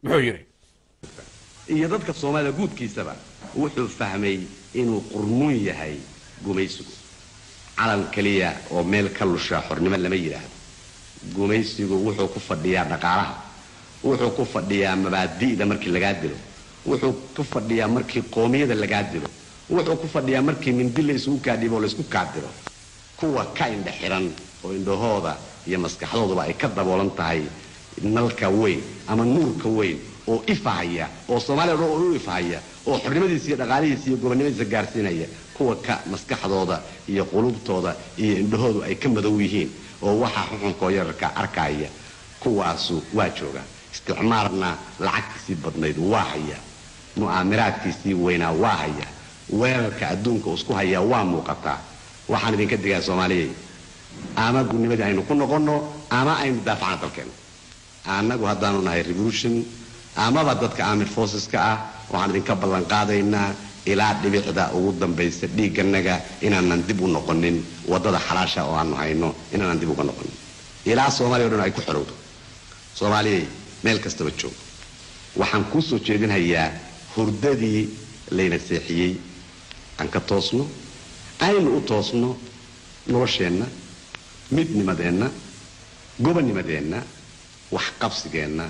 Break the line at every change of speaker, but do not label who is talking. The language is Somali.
Muxuu yidhi?
Iyo dadka Soomaalida guudkiisaba wuxuu fahmay inuu qurmuun yahay gumaysigu. Calan keliya oo meel ka lushaa xornimo lama yidhaahdo. Gumaysigu wuxuu ku fadhiyaa dhaqaalaha, wuxuu ku fadhiyaa mabaadi'da markii lagaa dilo, wuxuu ku fadhiyaa markii qoomiyada lagaa dilo, wuxuu ku fadhiyaa markii mindi la isugu kaadhibo oo laysku kaadiro. Kuwa ka indha xiran oo indhahooda iyo maskaxdooduba ay ka daboolan tahay nalka weyn ama nuurka weyn oo ifahaya oo Soomaaliya o dhan u ifahaya oo xornimadiisa iyo dhaqaalihiisa iyo gobonnimadiisa gaarsiinaya, kuwa ka maskaxdooda iyo qulubtooda iyo indhahoodu ay ka madow yihiin oo waxaa xuxunkoo yararka arkaya, kuwaasu waa jooga. Isticmaarna lacagtiisii badnayd waa haya, mu'aamiraadkiisii weynaa waa haya, weerarka adduunka isku hayaa waa muuqataa. Waxaan idinka digaa Soomaaliyey, ama gudnimadii aynu ku noqonno ama aynu daafacno dalkeenna. Annagu haddaanu nahay Revolution amaba dadka armed forceska ah, waxaan idinka ballan qaadaynaa ilaa dhibicda ugu dambaysa dhiigganaga inaanan dib u noqonin waddada xalaasha oo aanu hayno, inaanan dib uga noqonin ilaa Soomaaliya o dhan ay ku xorowdo. Soomaaliyey, meel kastaba joog, waxaan kuu soo jeedinhayaa hurdadii layna seexiyey aan ka toosno, aynu u toosno nolosheenna, midnimadeenna, gobonnimadeenna, waxqabsigeenna.